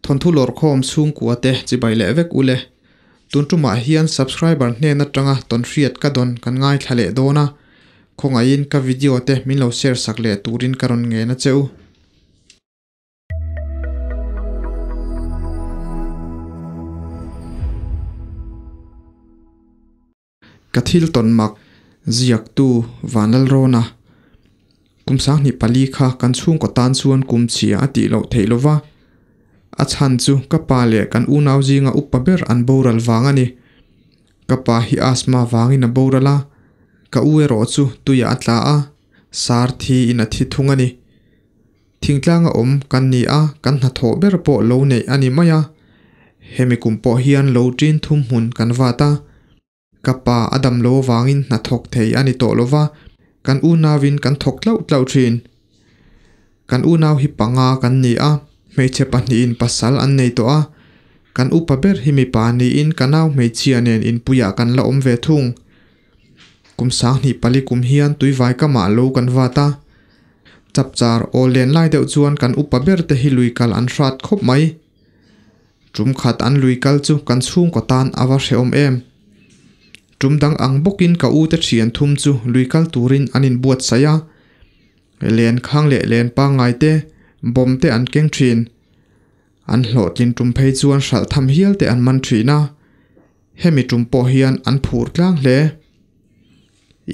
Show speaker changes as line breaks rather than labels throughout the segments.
Thawnthu lawrkhawm chhungkua te chibai leh vek ule. Tun tumah hian subscriber hnen atanga tawnhriat ka dawn kan ngaithla leh dawn a, khawngaihin ka video te min lo share sak leh turin ka rawn ngen a che u. Ka thil tawn mak ziaktu Vanlalrawna kum 24 kha kan chhungkaw tan chuan kum chhia a tih loh theih lova, a chhan chu ka pa leh kan unau zinga upa ber an boral vang a ni. Ka pa hi asthma vangin a boral a, ka u erawh chu tuiah a tla a, sar thiin a thi thung a ni. Thingtlanga awm kan ni a, kan hnathawh ber pawh lo neih a ni mai a. Hemi kum pawh hian lo ṭin thum hmun kan vat a. Ka pa a dam lo avangin hnathawk thei a ni tawh lo va, kan unauin kan thawk tlauh tlauh ṭhin. Kan unau hi panga kan ni a, hmeichhe pahnihin pasal an nei tawh a. Kan upa ber hi mipa niin ka nau hmeichhia nen inpuiah kan la awm ve thung. Kum 24 kum hian tuivai kamah lo kan vat a. Chapchar aw len lai deuh chuan kan upa ber te hi lui kal an hrat khawp mai. Tum khat an lui kal chu kan chhungkaw tan a va hrehawm em. Tum dang ang bawkin ka u te thian thum chu lui kal turin an inbuatsaih a. Len khang leh len pangngai te, bawm te an keng thin. An hlawhtlin tum phei chuan hralh tham hial te an man thin a. Hemi tum pawh hian an phur tlang hle.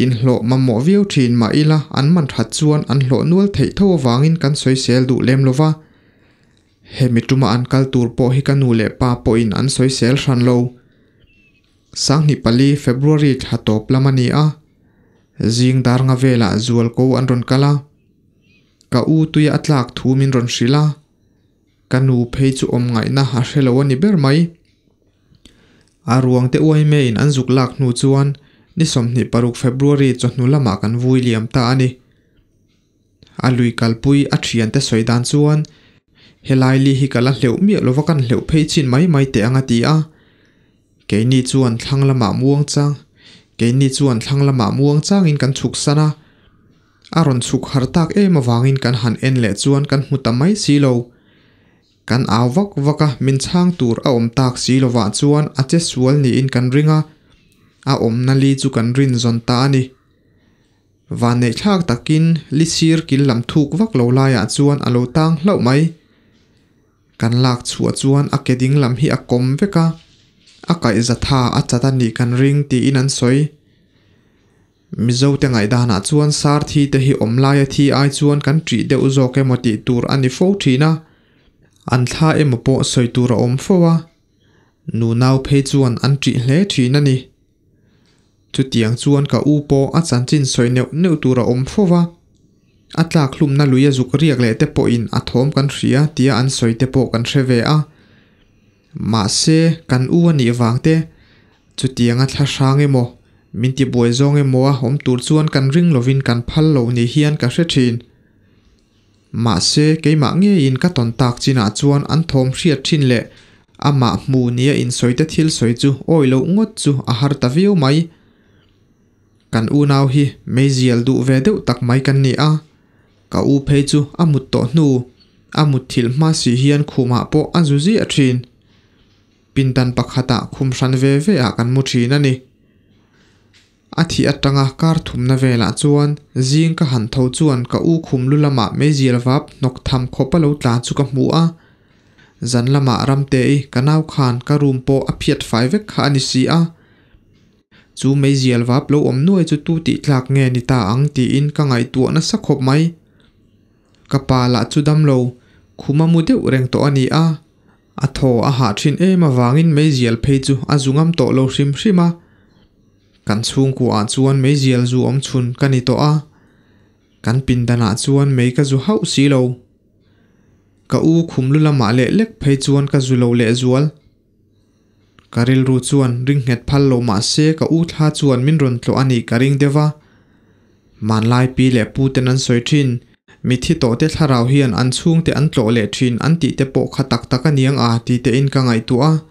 Inhlawh mamawh viau thin mah ila an man that chuan an hlawh nual theih tho avangin kan sawisel duh lem lo va. Hemi tuma an kal tur pawh hi ka nu leh pa pawhin an sawisel hran lo. 24 February thla tawp lam a ni a, zing dar nga velah zualko an rawn kal a. Ka u tuia a tlak thu min rawn hrilh a. Ka nu phei chu awm ngaihna a hre lo a ni ber mai. A ruang te uaime in an zuk lak hnu chuan ni 26 February chawhnu lamah kan vui liam ta a ni. A lui kalpui a thiante sawi dan chuan helai li hi ka la hleuh miah lova kan hleuh phei chin mai mai teh ang a ti a. Keini chuan thlang lamah muang chang keini chuan thlang lamah muang changin kan chhuk san a. A rawn chhuk har tak em avangin kan han en leh chuan kan hmu ta mai si lo. Kan au vak vak a, min chhang tur a awm tak si lovah chuan a che sual niin kan ring a, a awmna li chu kan rin zawn ta a ni. Vanneih thlak takin li sir kil lam thuk vak lo laiah chuan a lo tang hlauh mai. Kan lak chhuah chuan a ke ding lam hi a kawm vek a, a kaihza tha a chat a nih kan ring tiin an sawi. Mizote ngaihdanah chuan sar thi te hi awm laia thi ai chuan kan ṭih deuh zawk emaw tih tur a ni fo ṭhin a, an thla emaw pawh sawi tur a awm fo a, nunau phei chuan an ṭih hle ṭhin a ni. Chutiang chuan ka u pawh a chanchin sawi neuh neuh tur a awm fo va, a tlak hlumna lui a zuk riak leh te pawhin a thawm kan hria tia an sawi te pawh kan hre ve a. Mahse, kan u a nih vang te, Chutianga thla hrang emaw, min ti buai zawng emaw a awm tur chuan kan ring lovin kan phal lo ni hian ka hre thin. Mahse, keimah ngeiin ka tawn tak chinah chuan an thawm hriat thin leh amah hmu nia insawi te thil sawi chu awi loh ngawt chu a har ta viau mai. Kan unau hi meizial duh ve deuh tak mai kan ni a, ka u phei chu a mut tawh hnu, a mutthilh hma si hian khumah pawh a zu ziah thin. Pindan pakhatah khum hran ve ve ah kan mu thin a ni. A thih atanga kar thumna velah chuan zing ka han tho chuan ka u khum lu lamah meizial vap hnawk tham khawp a lo tla chu ka hmu a. Zan lamah Ramtei ka nau khan ka room pawh a phiat fai vek kha a ni si a. Chu meizial vap lo awm nuai chu tu tih tlak nge ni ta ang tiin ka ngaihtuah nasa khawp mai. Ka pa lah chu damlo khum a mu deuh reng tawh a ni a. A thaw a hah thin em avangin meizial phei chu a zu ngam tawh lo hrim hrim a. Kan chhungkuaah chuan meizial zu awm chhun ka ni tawh a. Kan pindanah chuan mei ka zu hauh si lo. Ka u khum lu lamah leh lek phei chuan ka zu lo lehzual. Ka rilru chuan ring nghet phal lo mah se ka u thla chuan min rawn tlawh a nih ka ring deuh a. Hmanlai pi leh pu ten an sawi thin, mithi tawh te thlarau hian an chhungte an tlawh leh thin an tih te pawh kha tak tak a niang a ti tein ka ngaihtuah a.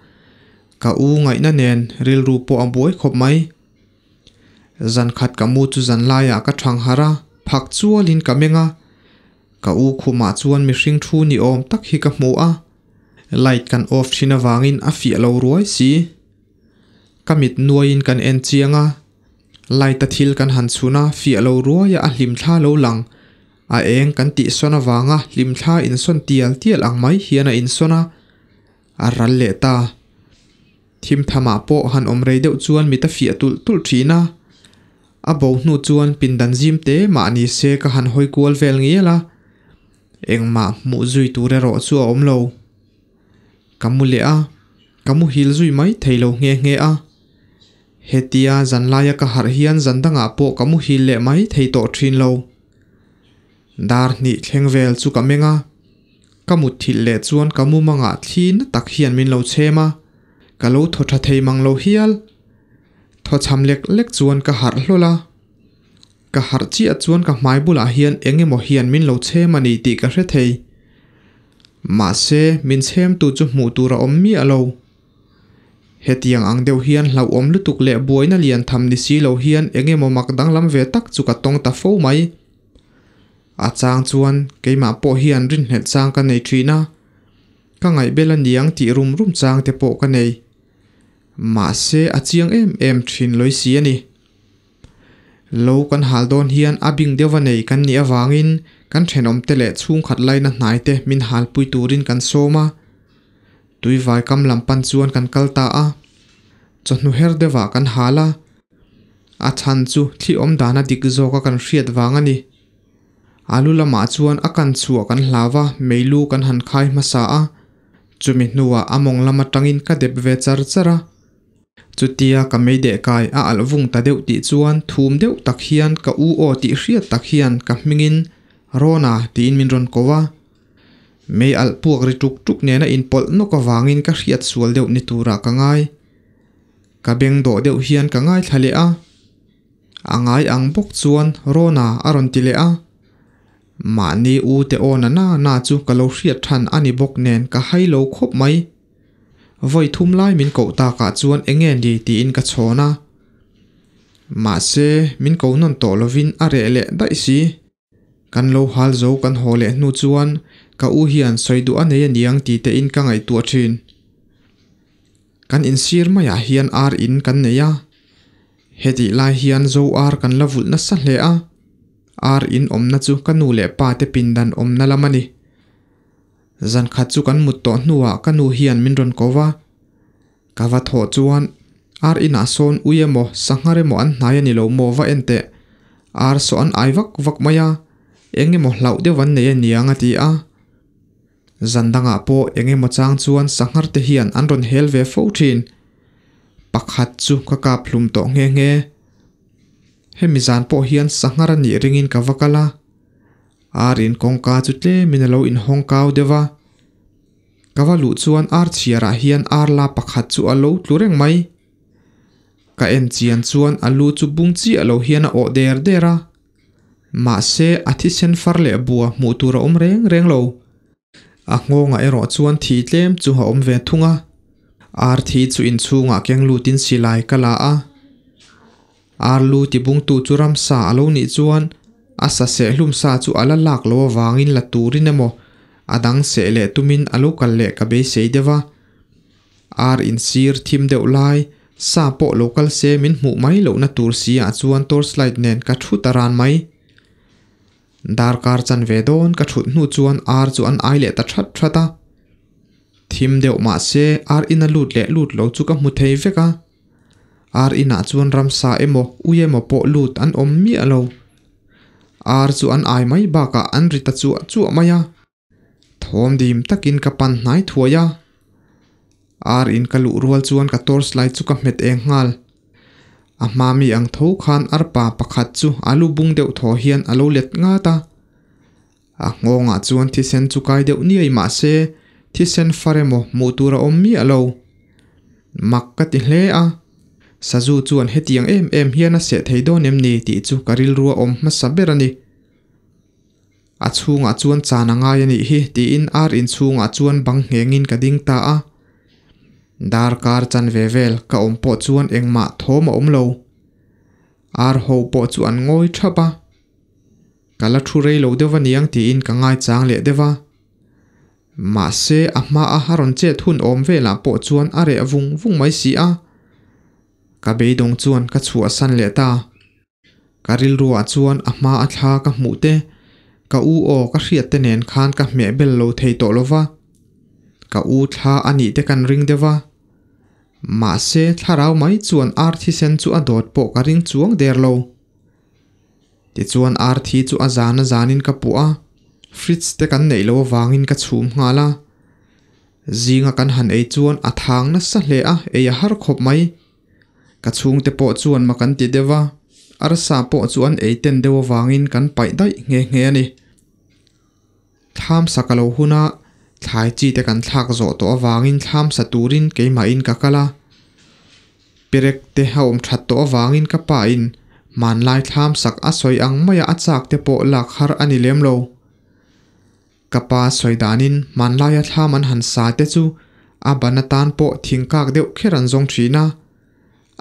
Ka u ngaihna nen rilru pawh a buai khawp mai. Zan khat ka mu chu zan laiah ka thang harh a, phak chualin ka meng a. Ka u khumah chuan mihring thu ni awm tak hi ka hmu a. Light kan off thin avangin a fiah lo ruai si. Ka mit nuaiin kan en chiang a, light a thil kan han chhun a fiah lo ruai a a hlim thla lo lang. A eng kan tih sawn avanga hlim thla insawn tial tial ang mai hian a insawn a, a ral leh ta. Thim thamah pawh han awm rei deuh chuan mit a fiah tulh tulh thin a. A bo hnu chuan pindan zim te mah ni se ka han hawi kual vel ngial a, engmah hmuh zui tur erawh chu a awm lo. Ka mu leh a, ka muhil zui mai thei lo nghe nghe a. Hetia zan laia ka harh hian zan dangah pawh ka muhil leh mai thei tawh thin lo. Dar hnih thleng vel chu ka meng a, ka mutthilh leh chuan ka mumangah thli na tak hian min lo chhem a, ka lo thaw tha thei mang lo hial. Thaw chham lek lek chuan ka harh hlawl a, ka harh chiah chuan ka hmai bulah hian eng emaw hian min lo chhem a ni tih ka hre thei. Mahse, min chhemtu chu hmuh tur a awm miah lo. Hetiang ang deuh hian hlauhawm lutuk leh buaina lian tham ni si lo hian eng emaw mak danglam ve tak chu ka tawng ta fo mai. A chang chuan keimah pawh hian rinhlelh chang ka nei thin a, ka ngaihbel a niang tih rum rum chang te pawh ka nei. Mahse a chiang em em thin lawi si a ni. Lo kan hal dawn hian a bing deuha nei kan nih avangin kan thenawmte leh chhungkhat laina hnaite min halpui turin kan sawm a. Tuivai kam lam pan chuan kan kal ta a, chawhnu her deuhah kan hal a, a chhan chu thli awm dana dik zawka kan hriat vang a ni. Alu lamah chuan a kan chhuah kan hlau a, meilu kan han khai hmasa a, chumi hnuah a mawng lam atangin ka dep ve char char a. Chutia ka mei deh kai a alh vung ta deuh tih chuan thum deuh tak hian ka u aw tih hriat tak hian ka hmingin Rona tiin min rawn ko a. Mei alh puak ri tuk tuk nena inpawlh nawk avangin ka hriat sual deuh ni turah ka ngai. Ka beng dawh deuh hian ka ngaithla leh a. A ngai ang bawk chuan Rona a rawn ti leh a. Mahni u te aw na na na chu ka lo hriat than a ni bawk nen ka hai lo khawp mai. Vawi thum lai min koh takah chuan enge ni tiin ka chhawn a. Mahse min ko nawn tawh lovin a reh leh daih si. Kan lo hal zo kan haw leh hnu chuan ka u hian sawi duh a nei a niang ti tein ka ngaihtuah thin. Kan insir maiah hian ar in kan nei a, hetih lai hian zo ar kan la vulh nasa hle a, ar in awmna chu ka nu leh pa te pindan awmna lam a ni. Zan khat chu kan mut tawh hnuah ka nu hian min rawn ko va, Ka va thawh chuan ar inah sawn ui emaw sanghar emaw an hnai a ni lo maw va en teh. Ar saw an ai vak vak mai a, eng emaw hlauh deuh an nei a niang a ti a. Zan dangah pawh eng emaw chang chuan sanghar te hian an rawn hel ve fo thin. Pakhat chu ka kap hlum tawh nghe nghe. Hemi zan pawh hian sanghar a nih ringin ka va kal a. Ar in kawngka chu tlemin a lo inhawng kau deuh a. Ka va luh chuan ar chhiarah hian ar la pakhat chu a lo tlu reng mai. Ka en chian chuan a lu chu bung chiah lo hian a awh der der a. Mahse a thisen far leh bua hmuh tur a awm reng reng lo. A nghawngah erawh chuan thi tlem chu a awm ve thung a. Ar thi chu inchhungah keng lutin silai ka la a. Ar lu tibungtu chu ramsa a lo nih chuan a sa seh hlum sa chu a la lak lo avangin la turin emaw a dang seh leh tumin a lo kal leh ka beisei deuh a. Ar insir thim deuh lai sa pawh lo kal se min hmuh mai lohna tur si ah chuan torchlight nen ka thu ta ran mai. Darkar chanve dawn ka thut hnu chuan ar chu an ai leh ta that that a. Thim deuh mahse ar ina lut leh lut lo chu ka hmu thei vek a. Ar inah chuan ramsa emaw ui emaw pawh lut an awm miah lo. Ar chu an ai mai bakah an ri ta chuah chuah mai a. Thawm dim takin ka pan hnai thuai a. Ar in ka luh rual chuan ka torch light chu ka hmet eng nghal. A hma mi ang tho khan arpa pakhat chu a lu bung deuh thaw hian a lo let ngat a. A nghawngah chuan thisen chu kai deuh niai mah se thisen far emaw hmuh tur a awm miah lo. Mak ka ti hle a, Sazu chuan hetiang em em hian a seh thei dawn em ni tih chu ka rilru a awm hmasa ber a ni. A chhungah chuan chan a ngai a nih hi tiin ar inchhungah chuan bang nghengin ka ding ta a. Darkar chanve vel ka awm pawh chuan engmah thawm a awm lo. Ar ho pawh chu an ngawi thap a. Ka la thu rei lo deuh a niang tiin ka ngaichang leh deuh a. Mahse a hma a a rawn chet hun awm velah pawh chuan a reh vung vung mai si a. Ka beidawng chuan ka chhuahsan leh ta. Ka rilruah chuan a hma a thla ka hmuh te, ka u aw ka hriat te nen khan ka hmeh bel lo thei tawh lo va. Ka u thla a nih te kan ring deuh va. Mahse thlarau mai chuan ar thisen chu a dawt pawh ka ring chuang der lo. Tichuan ar thi chu a zan a zanin ka puah a, fridge te kan neih loh avangin ka chhum nghal a. Zinga kan han ei chuan a thang nasa hle a, ei a har khawp mai. Ka chhungte pawh chuan mak an ti deuh a, arsa pawh chu an ei ten deuh avangin kan paih daih nghe nghe a ni. Thlam sa ka lo hun a, thlai chi te kan thlak zawh tawh avangin thlam sa turin keimahin ka kal a. Perek te a awm that tawh avangin ka pa in hmanlai thlam sak a sawi ang maia a chak te pawh lak har a ni lem lo. Ka pa sawi danin hmanlaia thlam an han sa te chu a ban atan pawh thing kak deuh kher an zawng thin a,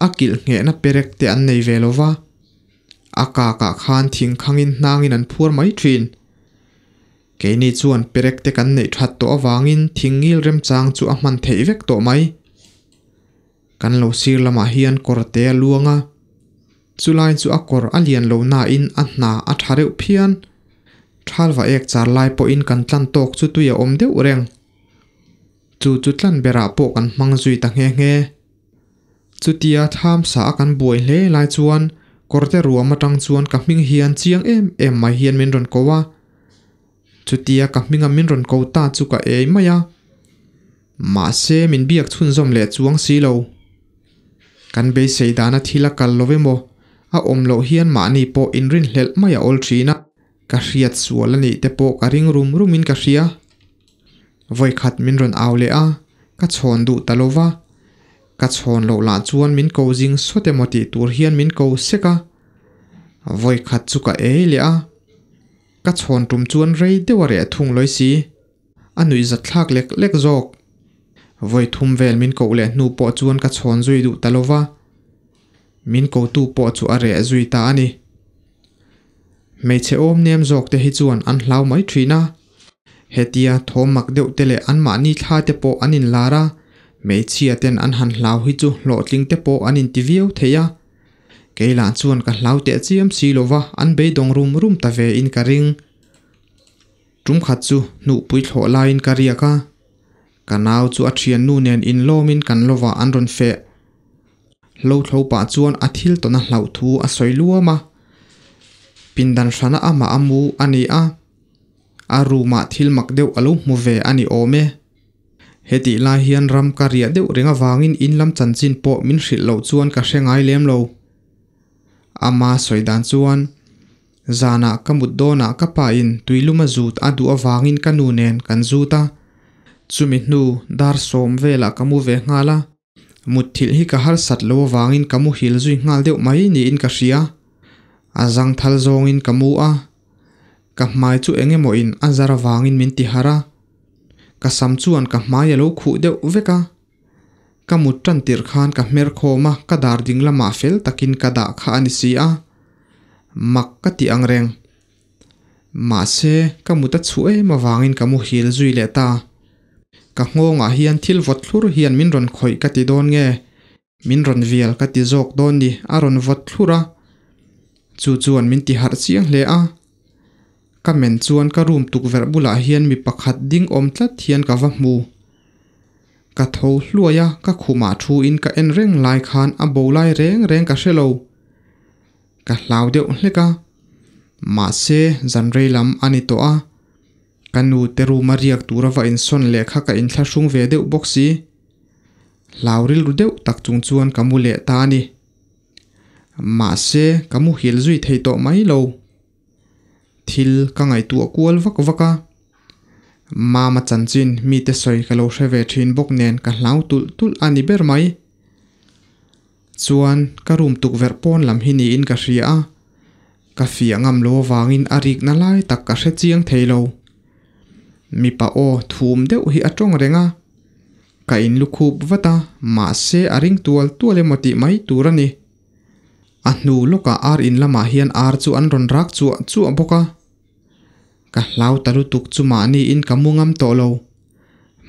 a kilh nghehna perek te an nei ve lo va, a kakah khan thing khangin hnangin an phuar mai thin. Keini chuan perek te kan neih that tawh avangin thing ngil remchang chu a hman theih vek tawh mai. Kan lo sir lamah hian kawr te a luang a, chulai chu a kawr a lian lo nain a hna a tha reuh phian. Thalva ek char lai pawhin kan tlan tawk chu tui a awm deuh reng. Chu chu tlan berah pawh kan hmang zui ta nghe nghe. Chutia thlam sa a kan buai hle lai chuan kawrte ruam atang chuan ka hming hian chiang em em mai hian min rawn ko a. Chutia ka hminga min rawn ko ta chu ka ei mai a. Mahse min biak chhunzawm leh chuang si lo. Kan beisei dana thil a kal lo emaw a awm loh hian mahni pawh inrinhlelh mai a awl thin a. Ka hriat sual a nih te pawh ka ring rum rum in ka hria. Vawikhat min rawn au leh a, ka chhawn duh ta lo va. Ka chhawn loh lah chuan min ko zing sawt emaw tih tur hian min ko sek a. Vawikhat chu ka ei leh a. Ka chhawn tum chuan rei deuh a reh thung lawi si. A nuihzat thlak lek lek zawk. Vawi thum vel min koh leh hnu pawh chuan ka chhawn zui duh ta lo va. Min kotu pawh chu a reh zui ta a ni. Hmeichhe awm nem zawk te hi chuan an hlau mai thin a. Hetia thawm mak deuh te leh anmahni thla te pawh an inlar a, hmeichhia ten an han hlau hi chu hlawhtling te pawh an inti viau thei a. Kei lah chuan ka hlau teh chiam si lo va, an beidawng rum rum ta ve in ka ring. Tum khat chu hnuhpui thlawh laiin ka riak a, ka nau chu a thiannu nen inlawmin kan lovah an rawn feh. Hlo thlo pah chuan a thil tawn a hlauh thu a sawi luam a. Pindan hrana amah a mu a ni a, a room ah thil mak deuh a lo hmu ve a ni awm e. Hetih lai hian ram ka riah deuh reng avangin in lam chanchin pawh min hrilh loh chuan ka hre ngai lem lo. Ama sawi dan chuan, Zanah ka mut dawnah ka pa in tuilum a zut a duh avangin ka nu nen kan zut a, chumi hnu dar sawm velah ka mu ve nghal a. Mutthilh hi ka harsat lo avangin ka muhil zui nghal deuh mai niin ka hria. A zangthal zawngin ka mu a, ka hmai chu eng emaw in a zar avangin min ti harh a. Ka sam chuan ka hmai a lo khuh deuh vek a. Ka mut tan tirh khan ka hmer khawm a, ka dar ding lamah fel takin ka dah kha a ni si a. Mak ka ti ang reng. Mahse, ka mut a chhuah em avangin ka muhil zui leh ta. Ka nghawngah hian thil vawt thlur hian min rawn khawih ka ti dawn nge? Min rawn vial ka ti zawk dawn ni, a rawn vawt thlur a. Chu chuan min ti harh chiang hle a. Ka men chuan ka room tukverh bulah hian mi pakhat ding awm tlat hian ka va hmu. Ka tho hluai a, ka khumah thu in ka en reng lai khan a bo lai reng reng ka hre lo. Ka hlau deuh hlek a. Mahse, zan rei lam a ni tawh a. Ka nu te room a riak tur a va insawn leh kha ka inthlahrung ve deuh bawk si. Hlau rilru deuh tak chung chuan ka mu leh ta a ni. Mahse, ka muhil zui thei tawh mai lo. Thil ka ngaihtuah kual vak vak a. Mama chanchin mite sawi ka lo hre ve thin bawk nen ka hlau tulh tulh a ni ber mai. Chuan ka room tukverh pawn lam hi niin ka hria a, ka fiah ngam lo avangin a rikna lai tak ka hre chiang thei lo. Mipa aw thum deuh hi a tawng reng a, ka in lukhup vat a, mahse a ring tual tual emaw tih mai tur a ni. A hnu lawkah ar in lamah hian ar chu an rawn rak chuah chuah bawk a, ka hlau ta lutuk chu mahniin ka mu ngam tawh lo.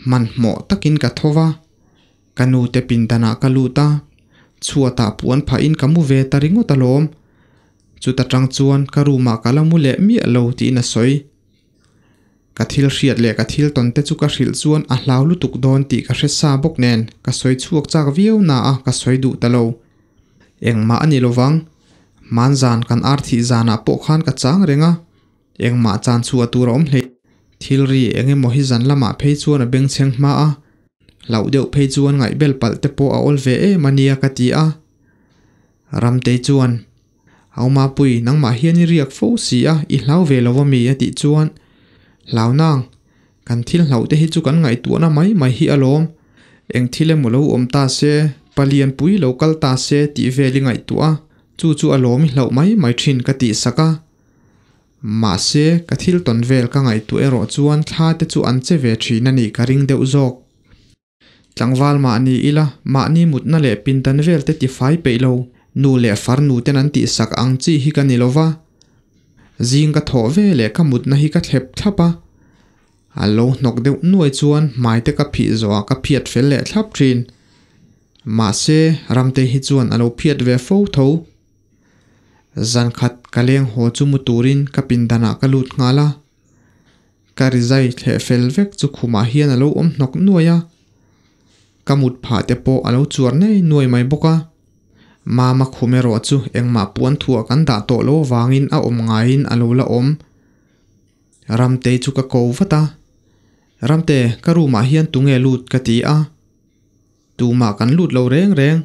Hmanhmawh takin ka tho va, ka nu te pindanah ka lut a, chhuatah puan phahin ka mu ve ta ringawt alawm. Chuta tang chuan ka room ah ka la mu leh miah lo tiin a sawi. Ka thil hriat leh ka thil tawn te chu ka hrilh chuan a hlau lutuk dawn tih ka hre sa bawk nen ka sawi chhuak chak viau na a ka sawi duh ta lo. Engmah a ni lovang. Hmanzan kan ar thih zanah pawh khan ka chang reng a, engmah chan chhuah tur a awm hlei. Thil ri eng emaw hi zan lamah phei chuan a bengchheng hma a, hlauh deuh phei chuan ngaihbel palh te pawh a awl ve em a nia ka ti a. Ramtei chuan, Au Mapui, nangmah hian i riak fo si a, i hlau ve lo a mi? a tih chuan, Hlau nang, kan thil hlauh te hi chu kan ngaihtuahna mai mai hi alawm. Eng thil emaw lo awm ta se, palian pui lo kal ta se tih vel i ngaihtuah a, chu chu alawm i hlauh mai mai thin ka tih sak a. Mahse, ka thil tawn vel ka ngaihtuah erawh chuan thla te chu an che ve thin a nih ka ring deuh zawk. Tlangval mahni ila, mahni mutna leh pindan vel te tifai peih lo, nu leh farnu ten an tihsak ang chi hi ka ni lo va. Zing ka thawh ve leh ka mutna hi ka thlep thlap a. A lo hnawk deuh nuai chuan hmai te ka phih zawhah ka phiat fel leh thlap thin. Mahse, Ramtei hi chuan a lo phiat ve fo tho. Zankhat ka leng haw chu mu turin ka pindanah ka lut nghal a. Ka rizai thleh fel vek chu khumah hian a lo awm hnawk nuai a, ka mut phah te pawh a lo chuar nei nuai mai bawk a. Mama khum erawh chu engmah puan thuah kan dah tawh lo avangin a awm ngaiin a lo la awm. Ramtei chu ka ko vat a, Ramte, ka room ah hian tunge lut ka ti a. Tumah kan lut lo reng reng,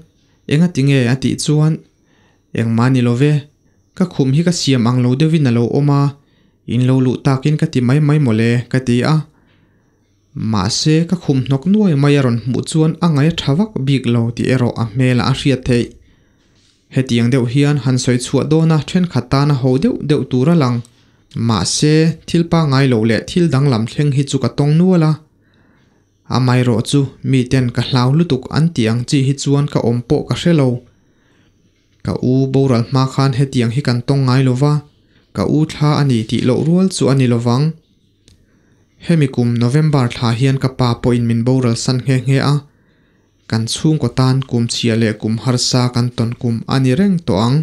engati nge a tih chuan, Engmah ni lo ve, ka khum hi ka siam ang lo deuhin a lo awm a, in lo luh takin ka ti mai mai mawle ka ti a. Mahse ka khum hnawk nuai mai a rawn hmuh chuan a ngaih a tha vak bik lo tih erawh a hmelah a hriat theih. Hetiang deuh hian han sawi chhuah dawna thenkhat tana ho deuh deuh tur a lang. Mahse thil pangngai loh leh thil danglam thleng hi chu ka tawng nual a. Amaherawh chu miten ka hlau lutuk an tih ang chi hi chuan ka awm pawh ka hre lo. Ka u boral hma khan hetiang hi kan tawng ngai lo va, ka u thla a ni tih loh rual chu a ni lo vang. Hemi kum November thla hian ka pa pawhin min boral san nghe nghe a, kan chhungkaw tan kum chhia leh kum harsa kan tawn kum a ni reng tawh ang.